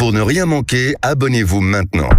Pour ne rien manquer, abonnez-vous maintenant.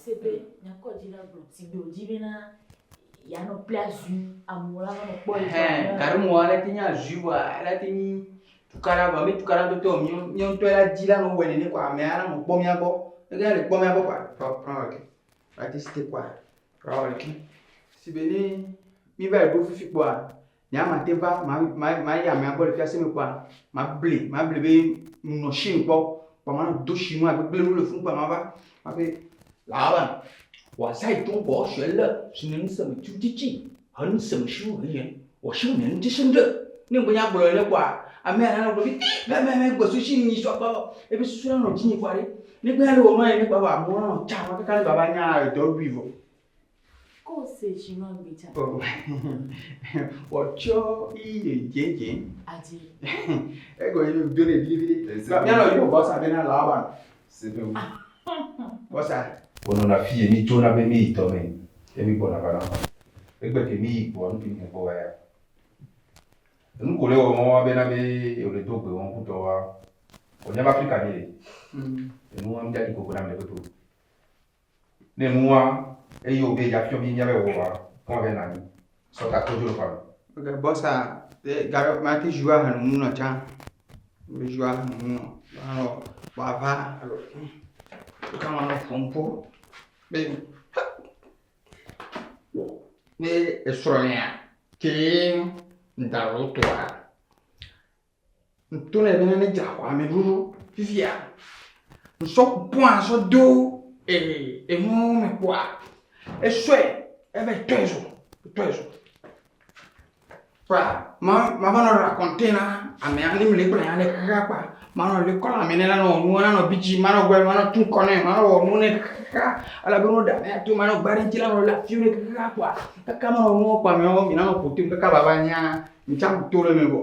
Se be nyakɔ dzi la gblɔ si gbe wòdzi bena yeanɔ ple azui amewo la va nɔ kpɔ ye. Ɛhɛn, gaɖe me ele te nye azui vɔa ele te nyi tukaɖa vɔa mi tukaɖa ŋutɔ míɔ míɔ ŋutɔ la dzi la nɔ wɔe nene kɔa amea la nɔ kpɔ mía gbɔ. Ege le kpɔ mía gbɔ kɔa prɔ prɔ wɔ ke. Va te si te kɔa prɔ wɔ ke. Si be ne mi va yi ɖo fifi kpɔa nye ma te va ma ma ma yi amea gbɔ le fiase me kpɔa ma ble ma ble be nɔ Chine kpɔ kpɔ ma nɔ do chinois gbegble nu le funu kpɔa ma va ma be 老板，我在中国学了是能什么就机器，很什么书很严，我是能这深圳。 Ne ŋgbe gblɔ ne kɔa amea la nɔ gblɔ be ti mɛ mɛ mɛ gbɔsɔ si nyi sɔ kpɔ ebe susu la nɔ dzi kɔa ɖe. Ne gbe le wɔ nua yi ne kpɔ vɔ amewo nɔ tsa wa kaka ne baba nya edɔ ɖui vɔ. Ko se chinois gbe tsã. 我tsɔ iye dzedze. Adze. Ego yi do ne vi vi ɖe. Míanɔ yɔ bɔsa bena laban. CPU. Bɔsa. Wonɔna fi ye mi tsona be mi yi tɔme ye mi gbɔna va na. Egbe ke mi yi kpoa nu ke mi gbɔ va ya. Enu ko le wɔ mɔ wa bena be wòle do gbe wɔm kutɔ wa. Wònya be Afrika mi le. Enua mi dza koko na ame ɖekpekpe o. Ne nua eye wo be ya fiɔ mi míabe wɔ wa kɔn be na anyi. Sɔ ta to dzo le xɔa me. Ok bɔsa gaɖe ma te ju ahanu nu nɔ tsã. Me ju ahanu nu nɔ. Anɔ wòava alo kama nɔ ƒom ƒo. Be ne esrɔ̃nyea ke ŋda alo toa. Ŋto ne bena ne dzra xɔa me ɖo fifia. Ŋsɔ kupɔn sɔ do ee enuwo me kpɔa. Esɔe eve tɔe zo tɔe zo. Kpɔa ma ma va nɔ raconter na amea ne mi le gblɔ nya ɖe kaka kpɔa ma nɔ le kɔ le ame ne la nɔ nua la nɔ bi dzi ma nɔ gbɔ ma nɔ tu kɔ nɛ ma nɔ wɔ nu nɛ kaka elabe ne woɖe amea to ma nɔ gba ɖe ŋuti la nɔ le afi ɖe kaka kpɔa kaka ma nɔ nuwo kpɔa amewo mi na nɔ ƒo tem kaka baba nya ŋtsa to le me vɔ.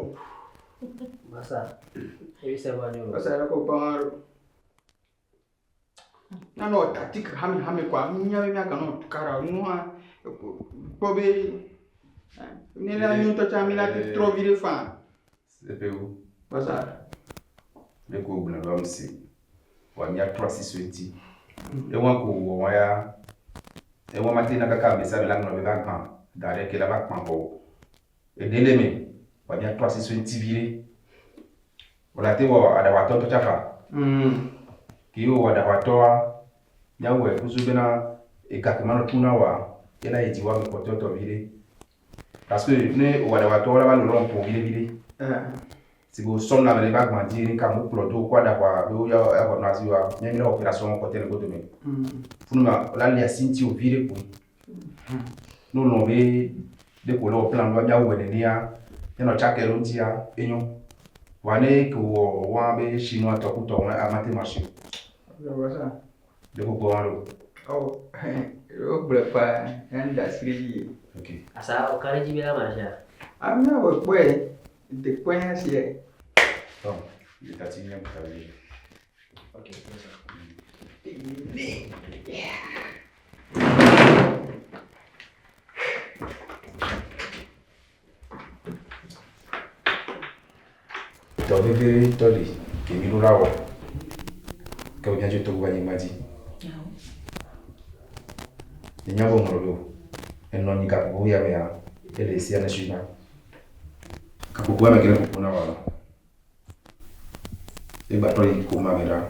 Basa, ebi sɛ ba nyoro. Basa yɛrɛ ko kpɔn ɖo. Nanɔ tactique hame hame kɔa mínya be míaganɔ tukaɖa nua kpɔ be ne la mi ŋutɔ tsã mi la te trɔ vi ɖe faa. CPU. Basa. Ne ko gblɔ ɖo am si. Wa míatrɔ asi so eŋuti. Ewa ko wɔ wa ya ewa ma te na kaka ame sia ame la ŋlɔ be va gbã da ɖe ke la va kpã vɔ o. Eɖe le me wa míatrɔ asi so eŋuti vi ɖe. Wòle ate wɔ aɖaʋatɔ ŋutɔ tsa fa. Ke ye wòwɔ aɖaʋatɔa míawɔe kusu bena ega ke manɔ tu na woa yena yi dzi wa ame kpɔtɔtɔ vi ɖe. Parce que ne wòwɔ aɖaʋatɔ la va lolo ƒo viɖe viɖe. Si be wòsɔm le ame ɖe va gbã dzi ne ka mo kplɔ do kó aɖaʋa be woya exɔ nɔ asi wa mía mi la wɔ opération kɔtɛ le godo me. Funu ma la li asi ŋuti o vi ɖe koe. Ne wolɔ̃ be ɖe ko le wɔ plan ɖoa míawɔe nenea míanɔ tsakɛ ɖo ŋutia enyo. Vɔa ne ke wɔ wa be chinois tɔ kutɔ wɔn amate marché o. Basa. Ɖe ko kpɔ wa ɖo. Ɔ wogblɔe kpɔa ŋda asi ɖe dzi. Ok. Asa o ka ɖe dzi be la marché. Amea wɔ kpɔe de kpɔe asie. Bon, il est parti bien pour travailler. Ok, basa. Dɔ veve tɔ li ke mi ɖo la wɔ. Ke be míadzo Togo be anyigba dzi. Nye nya be ŋlɔ be o. Enɔ anyi gaƒoƒo ya mea, ele sia ne sui na. Gaƒoƒo ya me ke ne ƒoƒo na wòa, egba trɔ yi koma me ɖa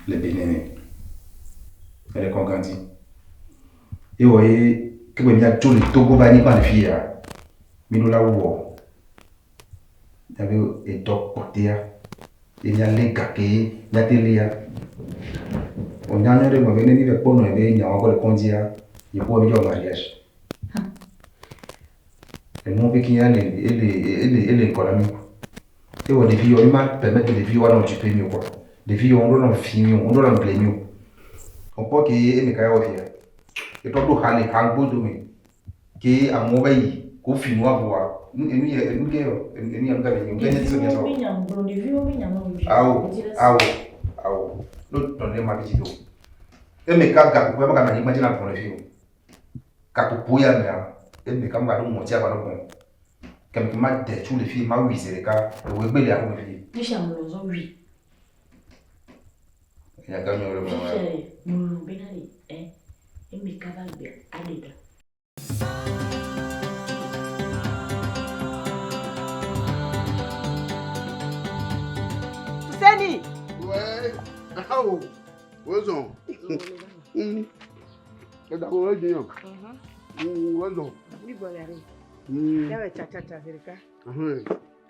le Benin me. Ele kɔ gã dzi. Ewɔ ye ke be míadzo le Togo be anyigba le fi ya, míɖo la wɔ míabe edɔ kpɔtɛa ye míalé ga ke míate lia. Wònya nyuie ɖe gblɔ be ne míva kpɔ nɔe be nyawoa gbɔ le kɔdzia, yeƒo mídzɔ wɔ mariage. Enuwo kekeŋ ele ele ele ele ŋgɔ na mí. Ewɔ ɖevi yiwo míma permettre ɖevi yiwo woanɔ occuper mí o kpɔ. Ɖevi yiwo woŋɖo nɔ fi mí o, woŋɖo nɔ ble mí o. Wokpɔ ke eme ka ya wɔ fia. Etrɔ ɖo xa le xa gbodome ke amewo va yi ko fi nua voa nu enu yɛ enu ke yɔ enu ya nu ka be nyi nu ke nye ti Ɖeviwo be nya gblɔ ɖeviwo be nya me wòdzi. Awo awo awo no tɔ ne ma bi dzi do. Eme ka gaƒoƒo ya meganɔ anyigba dzi na gbɔn le fi o. Gaƒoƒo ya mea eme ka megaɖo ŋɔti ava nɔ gbɔn. Ke me ma de tsu le fi ma wui zi ɖeka ewoe gbe le aƒeme fi. Fifia melɔ zɔ wui. Nya ka nyɔ le gblɔ Fifia le melɔ bena le ɛ eme ka va gbe aɖe ɖa. Seni. Ouais. Awo. Wozɔn. Ɛda ko le diyan. Wozɔn. Mi gbɔ le ɖe. Ya bɛ tsa tsa tsa zi ɖeka.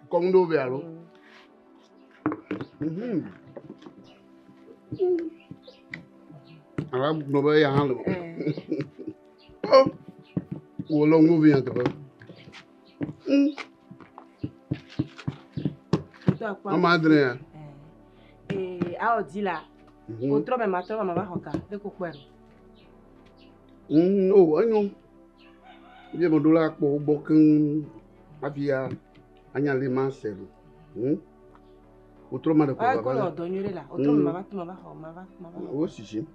Kɔŋ ɖo be alo. Ala gblɔ be ya hã le. Oh. Wo lɔ ŋu vi yan teƒe. Ŋutɔ akpɔ. Ame adre ya. Ee awɔ di la. Wotrɔ me ma trɔ ma ma va xɔ ga. Le ko kpɔe ɖo. O enyo. Ye me ɖo la kpɔ wo gbɔ keŋ hafi ya anya le ma se ɖo. Wotrɔ ma ɖe ko Ɔyɛ va ko va le le. dɔ nyuie ɖe la. Wotrɔ me ma va ma va xɔ ma va ma va. Wo sisi.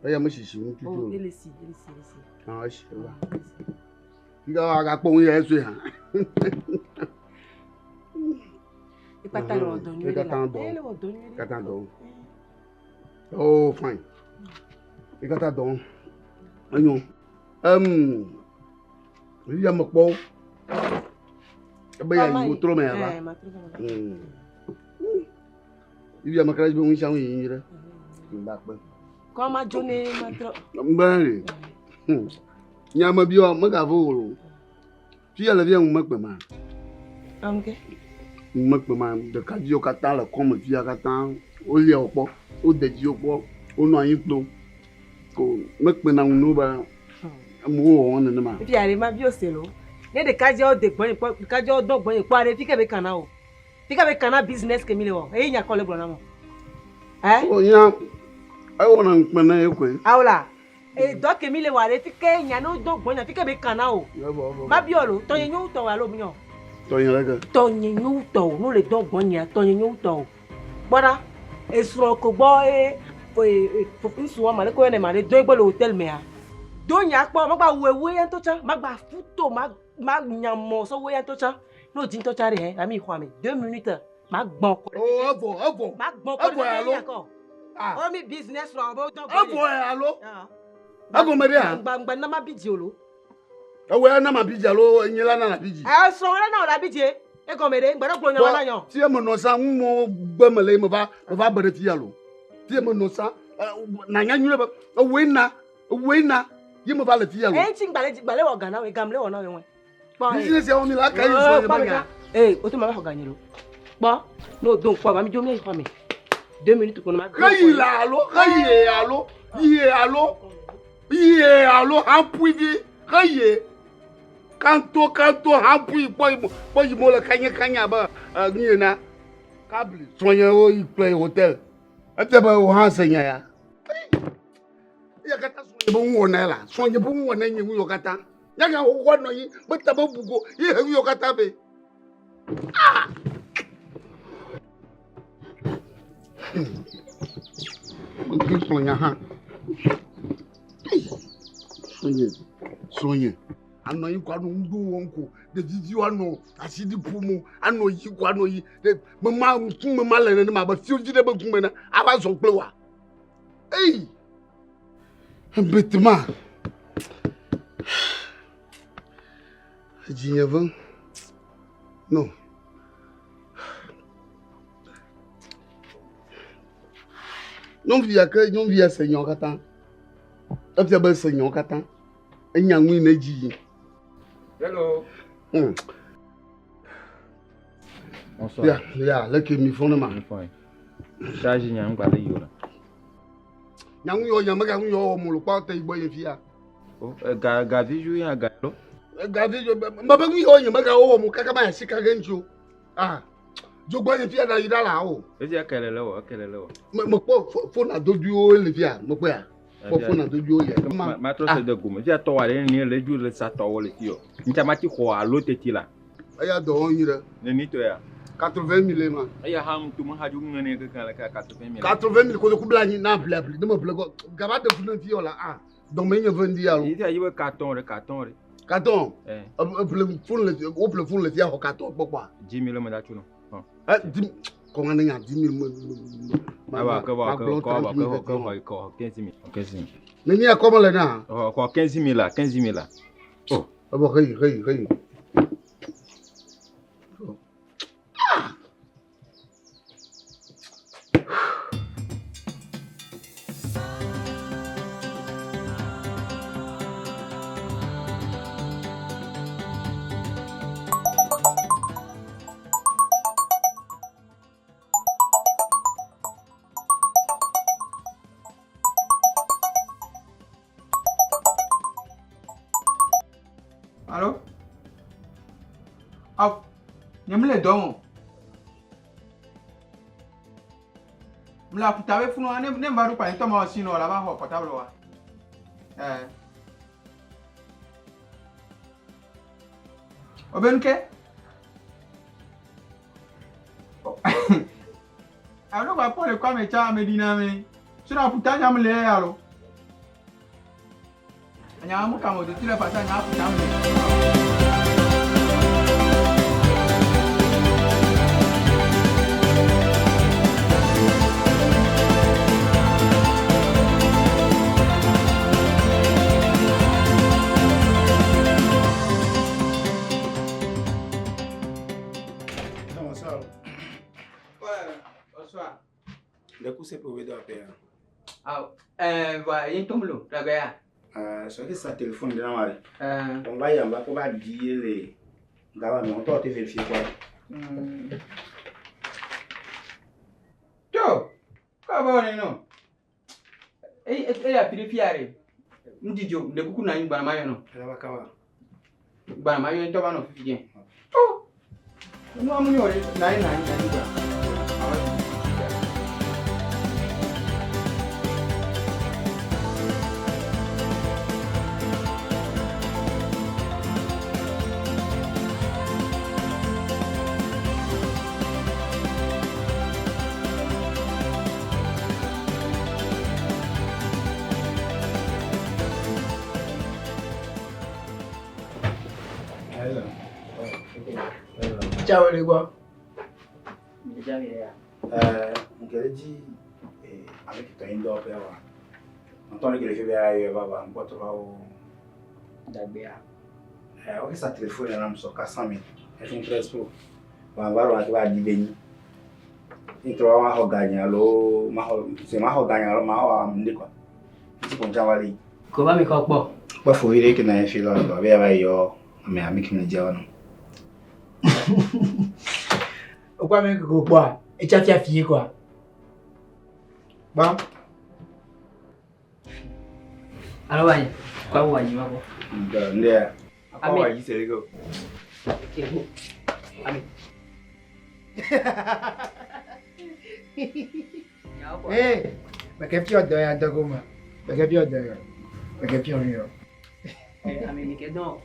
Eya me sisi ŋu tutu O o. ele si ele si ele si. Ah esi eva. Fika agakpɔ ŋu ya esue hã. Ekpata le wɔ dɔ nyuie ɖe la. Ekatã dɔ. Ele wɔ dɔ nyuie ɖe. Katã dɔ. Oh fine. Ekatã dɔ. Enyo. Fifia me kpɔ wo. Ebe ya yi wotrɔ me ya va. Ɛɛ ma trɔ ma va. Fifia me kra dzi be ŋu sia ŋu yi nyuie ɖe. Ŋgba kpe. Kɔ ma dzo ne ma trɔ. Ŋgba le. Nya me biɔ megavo o lo. Fifia le fia ŋu mekpe ma. Amu ke. Ŋu mekpe ma. Ɖekadzewo katã le kɔme fia katã. Wolia wo kpɔ. Wode dzi wo kpɔ. Wonɔ anyi kplo. Ko mekpe na ŋu no be amewo wɔwɔ nenema. Fifia ɖe ma bio se lo. Ne ɖekadzewo de gbɔnye kpɔ ɖekadzewo dɔ gbɔnye kpɔ aɖe fi ke be kana o. Fi ke be kana business ke mi le wɔ. Eye nya kɔ le gblɔ na mo. Ɛ? O nya ewɔna ŋukpe na ye koe. Awo la. E dɔ ke mi le wɔ aɖe fi ke nya ne wodɔ gbɔnye fi ke be kana o. Ma bio lo. Tɔnye nyo tɔ alo miɔ. Tɔnye le ke. Tɔnye nyo tɔ o. No le dɔ gbɔnyea tɔnye nyo tɔ o. Kpɔɖa. Esrɔ̃ ko gbɔ eye e ŋutsu ma le ko yɔnɛ ma le do egbɔ le hotel mea. Do nya kpɔ magba wu ewu eya ŋutɔ tsã magba futo ma ma nya mɔ sɔ wu eya ŋutɔ tsã. Ne wòdi ŋutɔ tsã ɖe hɛ ami xɔa me 2 minutes ma gbɔn kɔ. O evɔ evɔ. Ma gbɔn kɔ Evɔ ɖe alo? nya kɔ. O mi business rɔ be wodɔ Evɔ ya alo? Egɔme ɖe ya? Ŋgba ŋgba na ma bi dzi o lo. Ewɔ ya na ma bi dzi alo enye la na na bi dzi? Ɛ srɔ̃ wòle na wò la bi dzi. Egɔme ɖe ŋgba ɖe gblɔ nya wa na nyɔ. Fie me nɔ sa ŋu mɔ gbe me le me va me va be ɖe fia lo. Fie me nɔ sa na nya nyuie be ewɔe na ewɔe na ye me va le fia lo. Ɛ ŋuti ŋgba le dzi ŋgba le wɔ gã na wò gam le wɔ na wò ŋue. Kpɔ Business ya wɔ mi la ka yi srɔ̃ nye be nya. Ee o to ma va xɔ ganye lo. Kpɔ ne o do ŋkpɔ ba mi dzo mi yi xɔ me. 2 minutes ko ne ma. Xeyi la alo xeyi alo yi alo yi alo hampui vi xeyi kanto kanto hampui kpɔ yi kpɔ yi mo le kanye kanye abe nu yina kabli srɔ̃nyewo yi kple yi hotel ete be wo hã se nya ya. Eya katã srɔ̃nye be ŋu wɔna la srɔ̃nye be ŋu wɔna nye ŋu yiwo katã nyaga xoxoa nɔ anyi be ta be bu go ye he ŋu yiwo katã be. Ah! Mege srɔ̃nya hã. Srɔ̃nye, srɔ̃nye. Anɔ anyi ko anɔ ŋuɖo wɔm ko. Ɖeviviwo anɔ asi ɖi ƒom o. Anɔ yi ko anɔ yi. Ɖe mema ŋkume ma le nenema abe fiɔvi ɖe be ŋkume ene. Ava zɔ kple wa. Eyi. Ebetema. Edzinye vem. No. Nyɔnuvi ya ke nyɔnuvi ya se nyawo katã. Efia be ese nyawo katã. Enya nui ne dzi yi. Hello. Bonsoir. Ya, ya, leke mi fɔn ne ma. Mi fɔn. Charge nya ŋgba le yi o la. Nya ŋu yɔ nya mega ŋu yɔ wɔ mo lo kpɔ te gbɔ ye fia. O ga ga vizu ya ga lo. Ga vizu me be ŋu yɔ nya mega wɔ mo kaka ma ya sika ge ŋutsu. Ah. Dzogbɔ ye fia da yi ɖa la o. Ezi ekele le wɔ, ekele le wɔ. Me me kpɔ fone adodoewo le fia, me kpɔa. Kpɔ fone adodoewo le. Ma ma trɔ se de gome. Fia tɔ wa ɖe ni le dzu le sa tɔwo le fi o. Ŋtsa ma ti xɔ alo teti la. Eya dɔ wɔm nyuie ɖe. Neni tɔ ya. 80 mille ma. Eya hã ŋutɔ me hadzu ŋe ne keke le ka 80 mille. 80 mille kotoku bla anyi na ƒle aƒle. Ne me ƒle kɔ gaba de fu ne fi yɔ la ah dɔme nye ve ŋdi alo. Yi yi be carton ɖe carton ɖe. Carton. Eh. Eƒle fone le wo ƒle fone le fia xɔ carton kpɔ kpɔa. 10 mille me da tso no. Eh 10 kɔŋa ne nya 10 mille me. Aba ke ba ke kɔ ba ke ke xɔ kɔ 15 mille. 15 mille. Ne mi akɔ me le na. Xɔ xɔ 15 mille la 15 mille la. Oh. Ebo heyi heyi heyi. Alo? Aw, nye mele dɔ me o. Mele aƒuta be funu ne ne mva ɖo kpa ŋutɔ mawɔ si nɔ la va xɔ portable wa. Eh. Obe nuke? Alo gba kpɔ le kɔ ame tsa ame ɖi na ame. Sura aƒuta nya mele ya alo. Nya mu kamo de tire fasa nya aƒuta mele. Bonsoir. Ouais, bonsoir. Le coup, c'est pour vous appeler. Ah, voilà, il tombe l'eau, la gars. Euh, c'est que ça téléphone de la marée. Euh. On va y avoir, on va dire les. Gars, mais on t'a vérifier quoi. To, ka ba wani no. Eh, eh, ya piri fiare. Ndijo, de kuku na yin gbana mayo no. Ala ba kawa. Gbana mayo to ba no fifi gen. To. Nu amu yo na yin na yin na yin gba. Ciao les gars. Nkele di avec toi indo pe wa. Entendre que le fait bien ailleurs va va n'importe quoi o. Dagbea. Eh, ok ça téléphone là me so 400 000. iPhone 13 Pro. Wa va ro va di beni. Intro wa ho gagner lo ma ho c'est ma ho gagner lo ma ho amde quoi. Ti bon jawali. Kò bá mi kọ pọ̀. Ba fo ire ke na fi lo do be ba yo me ami ki me jawa no. Okwa mi ko kwa. E cha fia fie quoi. Bon. Alo wa yi, kwa wa yi wa bọ. Nde. Ami. Wa yi se go. Ami. Eh, mais que fi odo ya dogo ma. Mais que fi odo ya. Mais que fi orin yo. Ami mi ke dán.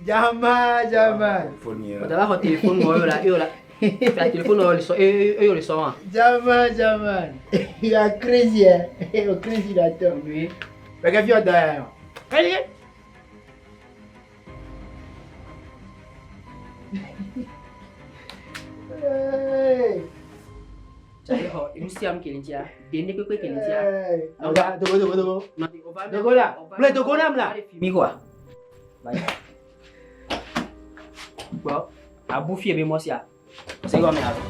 Jama, jama. Bọ̀dá bá xɔ téléphone wɔ yóò la yóò la. Fia téléphone wɔ le sɔ e yóò le sɔ wa. Jama, jama. You are crazy eh. You are crazy that. Oui. Mais que fi odo ya yo. Allez. Tsale xɔ enu sia nu ke le ŋutia, ɖe ne kpekpe ke le ŋutia. Ova, dogo, dogo, dogo. Dogo la, gblɔe dogo nam la. Mi xɔa. Gbɔ, abu fie be mɔ sia. Se gɔme alo.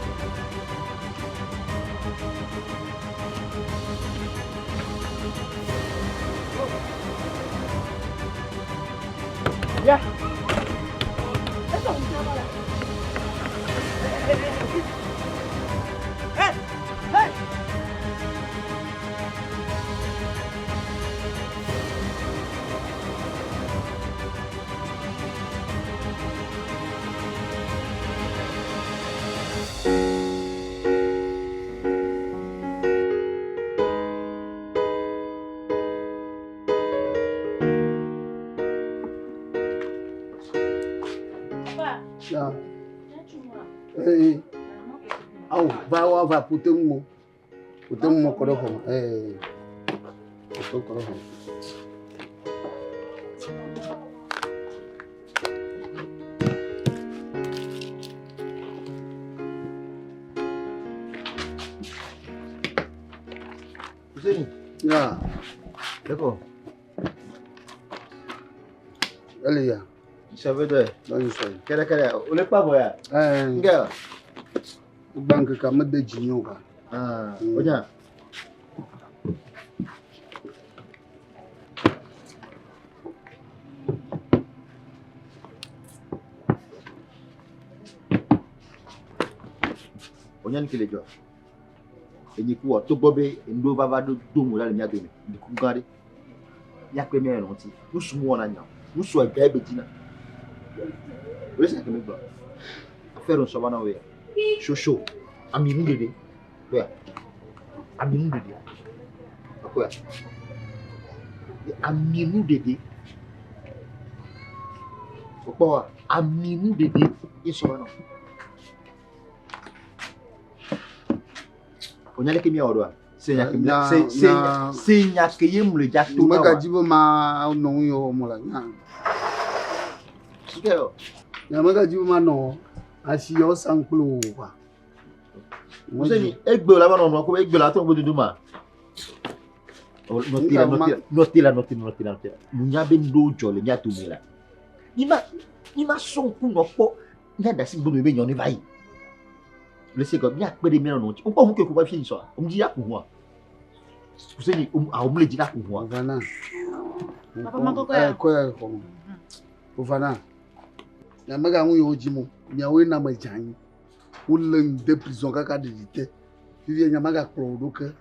Ya. Hey! Hey! Papa, Ya. Ee. Awo, va wa va ƒote ŋu mo. Ƒote ŋu mo kɔ ɖe xɔ me. Ee. Ƒote kɔ ɖe xɔ me. Hussein. Ya. D'accord. Ele ya. Ça veut dire. Lɔnyi sɔ yi. Kɛlɛ kɛlɛ, o le kpa bɔ ya. Ɛɛ. Nkɛ. Gba ŋkeke mede dzi nye o ka. Ah, o nya. O nya nu ke le dzɔ. Enyi ku wɔ togbɔ be enuɖewo va va ɖo do mo ɖa le mía dome. Ɖiku gã ɖe. Míakpe mía nɔ ŋuti. Nusu mu wɔna nya o. Nusu ega ye be dzina. Wòle sia ke mi gblɔ. Affaire ŋsɔ va na wo ya. Soso, ami nu ɖeɖe. Kpɔa? Ami nu ɖeɖe. Kpɔa? Ami nu ɖeɖe. Kpɔa? Ami nu ɖeɖe ye sɔ va na wo. Onya leke míawɔ ɖoa? Se nya ke Na- se se na- se nya ke ye mu le dza to na wa. Megadzi be ma nɔ ŋu yɔ wɔm la. Nya. Nke yɔ. Nya megadzi be ma nɔ asi yɔ sam kple wò kwa. Hussein, egbe la va nɔ nua ko egbe la tɔ gbe dodo ma. Nɔte la nɔte la nɔte la nɔte la nɔte la. Nunya be nuɖewo dzɔ le mía dome la. Mi ma mi ma sɔ ŋku nɔ kpɔ mía da asi gbɔme be nyɔ ne va yi. Le se gɔ míakpe ɖe mía nɔ ŋuti. Ŋkpɔ ŋu ke ko va fi sɔa. Ŋu dzi la ku hua. Hussein, awo mu le dzi la ku hua. Vana. Papa, makɔkɔ ya? Ɛ kɔ ya xɔ me. Vana. Nya mega ŋu yewo dzi mo. Miawoe na me dze anyi. Wolé ŋu de prison kaka ɖeɖi te. Fifia nya magakplɔ wò ɖo ke.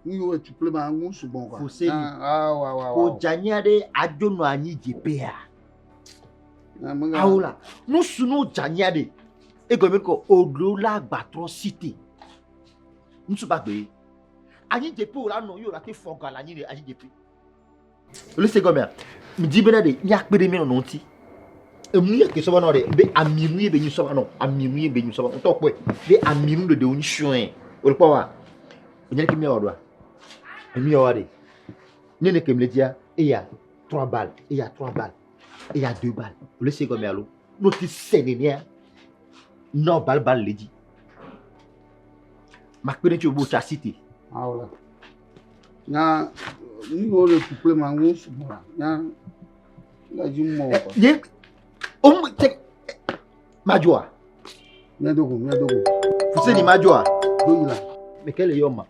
Nu yiwo etu kple ma ŋu sugbɔ kwa. Hussein. Ah, awa awa awa. Ko dzanyi aɖe adzo nɔ anyi dzeƒea. Nya mega. Awo la, nusu no dzanyi aɖe. Egɔme kɔ oɖo la gbatrɔ cité. Ŋutsu ba gbe. Anyi dzeƒe wo la nɔ ye wo la te fɔ ga le anyi le anyi dzeƒe. Wòle se gɔmea, mi di bena ɖe míakpe ɖe mía nɔnɔ ŋuti. Enu ye ke sɔba nɔ ɖe be ami nu ye be nyi sɔba nɔ, ami nu ye be nyi sɔba ŋutɔ kpɔe be ami nu ɖeɖe wo nyi sɔe. Wòle kpɔ wa? Wònye ɖeke míawɔ ɖoa? Enu ya wa ɖe. Ne ne ke mi le dzia, eya trois balles, eya trois balles, eya deux balles. Wòle se gɔmea alo? No ti se nenea, nɔ bal bal le dzi. Makpe ɖe ŋuti wò be wotsa asi te. Awo la. Nya nu yiwo le tu kple ma ŋu sugbɔ la. Nya la dzi mɔ o kwa. Nye o te madzoa. Mía dogo, mía dogo. Fuseni madzoa. Do yi la. Meke le yɔ ma.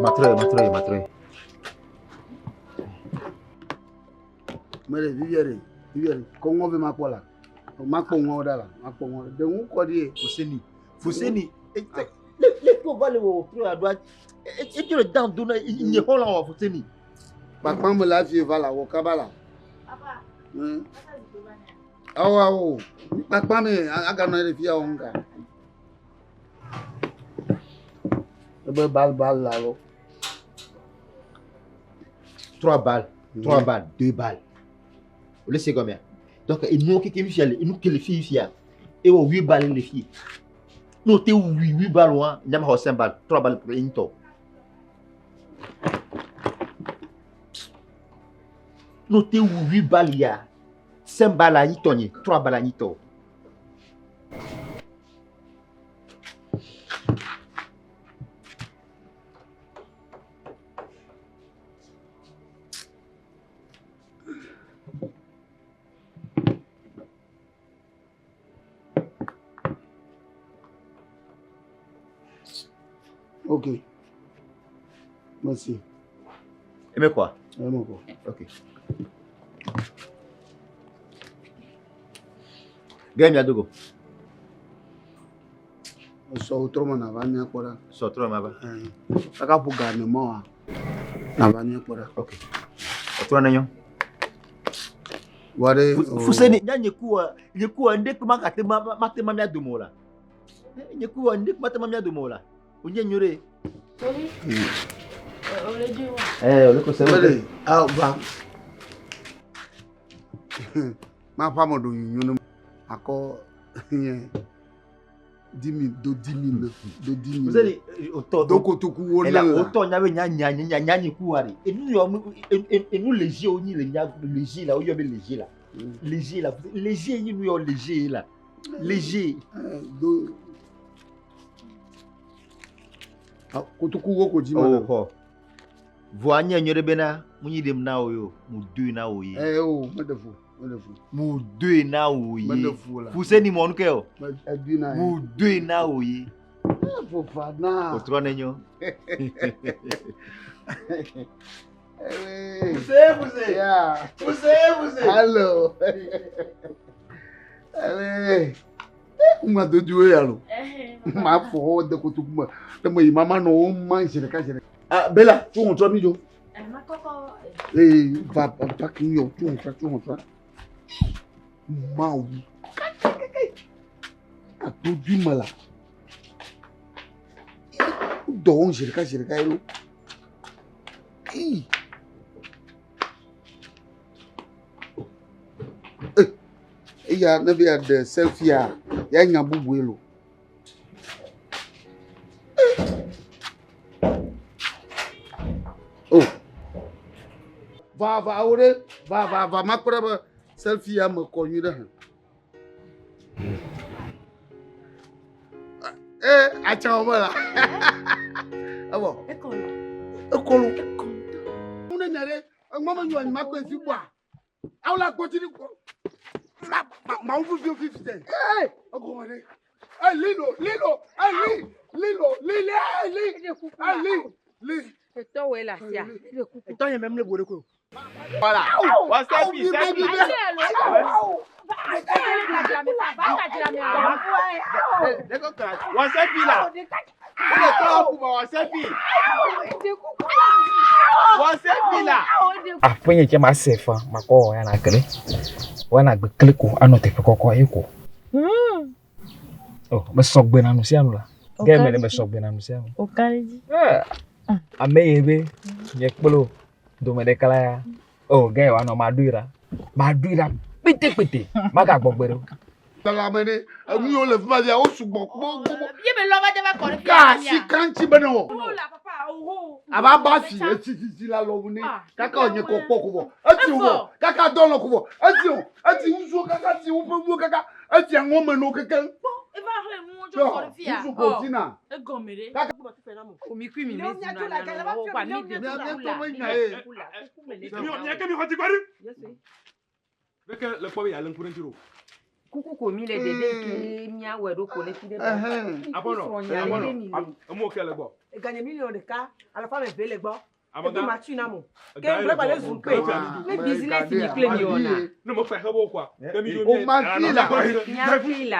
Matrɔe, matrɔe, matrɔe. Mele vivia ɖe, vivia ɖe. Kɔ ŋɔ ve makpɔ la. Makpɔ ŋɔ ɖa la, makpɔ ŋɔ. Ɖe ŋu kɔ ɖi ye. Fuseni, Fuseni. Le le to va le wɔ trɔ aɖoa. Edzo le dan do na nye xɔ la wɔ Fuseni. Kpakpa me la vie va la wɔ kaba la. Awo awo. Kpakpa me aganɔ ɖe fia wɔ ŋka. Ebe bal bal la lo. Trois balles, trois balles, deux balles. O le se gɔmea. Donc enuwo keke fifia le enu ke le fi fifia. Ewɔ 8 balles le fi. Ne o te wui 8 balles wa, nya ma xɔ 5 balles, 3 balles pour ŋutɔ. Ne o te wui 8 balles ya, 5 balles anyi tɔ nye, 3 balles anyi tɔ. Ok. Merci. Eme quoi? Eme quoi? Ok. Gɛ mia dogo. Sɔ wòtrɔ me nava mía kpɔ ɖa. Sɔ trɔ ma va. Kaka ƒo ga ne mɔ wa. Nava mía kpɔ ɖa. Ok. Otrɔ ne nyɔ. Wa ɖe. Fuseni nya nye kuwa nye kuwa nde kuma ka te ma ma te ma mia dome o la. Nye kuwa nde kuma te ma mia dome o la. O nye nyore. Oli. Ole di wa. Eh, ole ko se. Wele, ah va. Ma ƒe ame ɖo nyonyo ne akɔ nye 10 000 do 10 000 do 10 000. Fuseni o tɔ Do kotoku wo ne la. la. O tɔ nya be nya nya nya nya nye kuwa de. Enu yɔ mu enu léger o nyi le nya léger la o yɔ be léger la. Léger la léger nyi nu yɔ léger la. Léger. Do kotoku wo ko dzi ma. O xɔ. Vɔa nye nyɔ ɖe bena mu nyi ɖem na wo ye o mu doe na wo ye. Eh o meɖe fu meɖe fu. Mu doe na wo ye. Meɖe fu la. Fuseni mɔ nu ke o. Edoe na ye. Mu doe na wo ye. Fofana. O trɔ ne nyɔ. Fuse fuse. Yeah. Fuse fuse. Hello. Ele. Ŋma dodo ya lo. Ma fɔ wo de kotoku me. Ne me yi mama nɔ wo ma zi ɖeka zi ɖeka. Ah Bella, tu ŋutrɔ mi dzo. Ma kɔkɔ. Ee va va ki yɔ tu ŋutrɔ tu ŋutrɔ. Mawu. Adodo me la. Dɔ wɔm zi ɖeka zi ɖeka ye lo. Ii. Eya ne be yeaɖe selfie ya nya bubue lo. O. Va va wo ɖe va va va makpɔ ɖe be selfie ya me kɔ nyui ɖe hã. Ee atsawo me la. Evɔ. Ekɔlɔ. Ekɔlɔ. Ne nya ɖe eŋmɔ me nyɔ anyi makɔe fi gbɔa. Awo la gbɔdzi ni kɔ. Ma ma ma wo fi fi fi tɛ. Ee egɔme ɖe. Ee lilo lilo ee li lilo li li ee li ee li li. Etɔwoe le asia. Etɔ nye mɛm le bo ɖe koe. Voilà. Wa selfie, selfie. Wa selfie là. On est trois pour wa selfie. Wa selfie là. Aƒenye tse ma se fa makɔ wɔ ya na kele. Wɔna gbe kle ko anɔ teƒe kɔkɔ ye ko. O me sɔgbe na nu sia nu la. Ge me ne me sɔgbe na nu sia nu. O ka ɖe dzi. Ame ye be nye kple o dome ɖeka la ya. O ge wòanɔ ma ɖoe ɖa. Ma ɖoe ɖa kpete Magagbɔ gbe ɖe o. Ame ɖe enu yiwo le fi ma fia wo sugbɔ gbogbo. Ye me lɔ va de va kɔ ɖe Ka asi kan ŋuti be ne wɔ. Aba ba fi etsi sisi la lɔ ne kaka wònye kɔ kpɔ ko vɔ. Eti wɔ kaka dɔlɔ ko vɔ. Eti o eti ŋutsuwo kaka ti woƒe ŋuwo kaka eti aŋɔ me no kekeŋ. Eva xlẽ nuwo tso kɔ ɖe fia. Ŋutsu ko ti na. Egɔme ɖe. Omi kui mi mezi na na na wo kwa mi de Mia tɔ me nya ye. Mia ke mi xɔ dzikpɔɖi. Beke le kpɔ be yealé ŋku ɖe ŋuti ɖo. Kuku ko mi le ɖeɖe ke miawɔe ɖo ko ne fi ɖe. Abɔnɔ, abɔnɔ, emuwo ke le gbɔ. Eganye miliɔn ɖeka alafa ame eve le gbɔ. Amegã. Ebi ma tui na mo. Ke Ega ye ŋgblẽ le gba le gbɔ. zu kpe. Ne business mi kple mi wɔna. Ne me fɛ xe bo quoi. Ke mi O ma fi la. Mia fi la.